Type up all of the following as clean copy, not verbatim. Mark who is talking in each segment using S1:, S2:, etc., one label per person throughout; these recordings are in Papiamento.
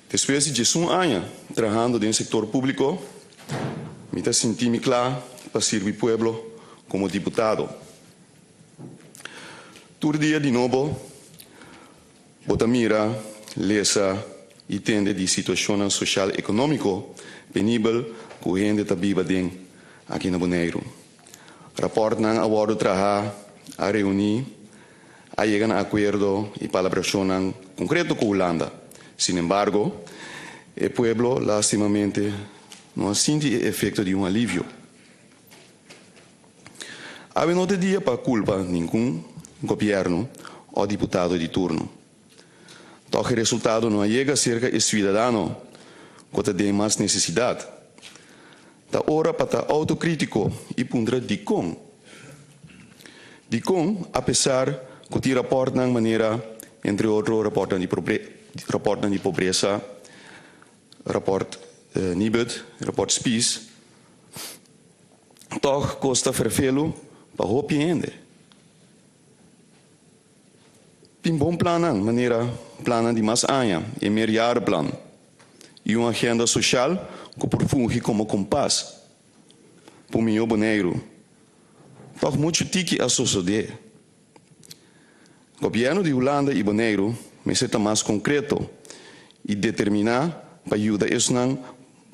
S1: Despues di 11 aña trahando den sektor públiko, mi ta sinti mi kla pa sirbi pueblo komo diputado. Tur dia di nobo bo ta mira, lesa i tende di situashonnan sosial ekonómiko penibel ku hende ta biba den aki na Boneiru. Rapòrtnan a wòrdu trahá, a reuní, a yega na akuerdo i palabrashonnan konkreto ku Hulanda. Sinembargo, e pueblo lástimamente no a sinti e efekto di un alivio. Awe no ta e dia pa kulpa ningun gobièrnu o diputado di turno. Tòg e resultado no a yega serka e suidadano ku ta den mas nesesidat. Ta ora pa ta outokrítiko i puntra dikon. Dikon apesar ku tin rapòrtnan manera entre otro rapòrtnan di rapòrtnan di pobresa, rapòrt Nibud, rapòrt Spies, tòg kos ta ferfelu pa hopi hende. Tin bon plannan manera plannan di mas aña, e meerjarenplan, i un agenda soshal ku por fungi komo kompas pa un mihó Boneiru. Tòg muchu tiki a sosodé. Gobièrnu di Hulanda i Boneiru mester ta mas konkreto i determiná pa yuda esnan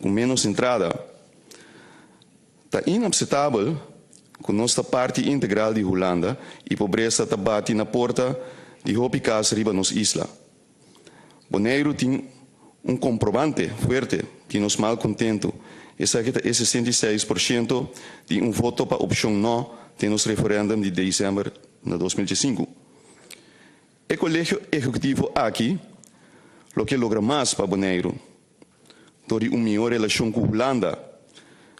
S1: ku ménos entrada. Ta inapsetabel ku nos ta parti integral di Hulanda i pobresa ta bati na porta di hopi kas riba nos isla. Boneiru tin un komprobante fuerte di nos malkontentu, esaki ta e 66% di un voto pa opshon no den nos referèndum di desèmber na 2015. E kolegio ehekutivo aki lo ke logra mas pa Boneiru. Dor di un mihó relashon ku Hulanda,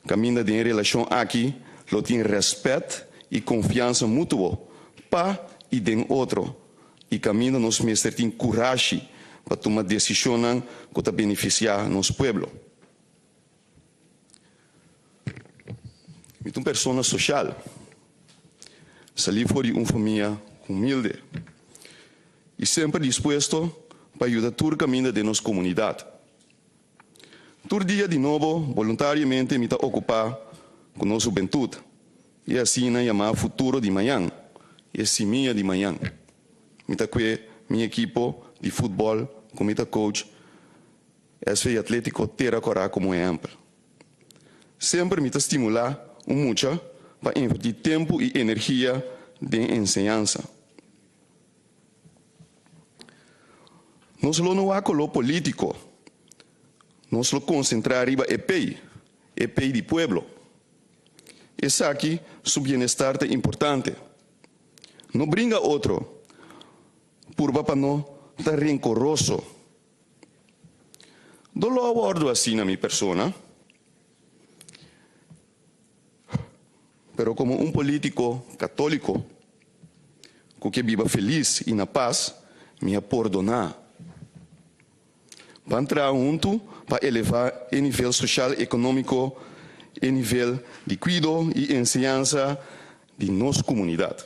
S1: kaminda den e relashon aki lo tin rèspèt i konfiansa mutuo pa i den otro i kaminda nos mester tin kurashi pa tuma desishonnan ku ta benefisiá nos pueblo. Mi ta un persona soshal, salí for di un famia humilde i semper dispuesto pa yuda tur kaminda den nos komunidat. Tur dia di nobo boluntariamente mi ta okupá ku nos hubentut i asina yamá futuro di mañan, e simia di mañan. Mi ta kue mi ekipo di futbòl ku mi ta coach SV Atlético Tera Kòrá komo ehèmpel. Semper mi ta stimulá un mucha pa invertí tempu i energia den enseñansa. Nos lo no wak koló polítiko. Nos lo konsentrá riba e pei, e pei di pueblo. Esaki su bienestar ta importante. No bringa otro, purba pa no ta renkoroso. Doló a wòrdu hasi na mi persona, pero komo un polítiko katóliko ku ke biba felis i na pas, mi a pordoná. Ban traha huntu pa elevá e nivel soshal ekonómiko, e nivel di kuido i enseñansa di nos komunidat.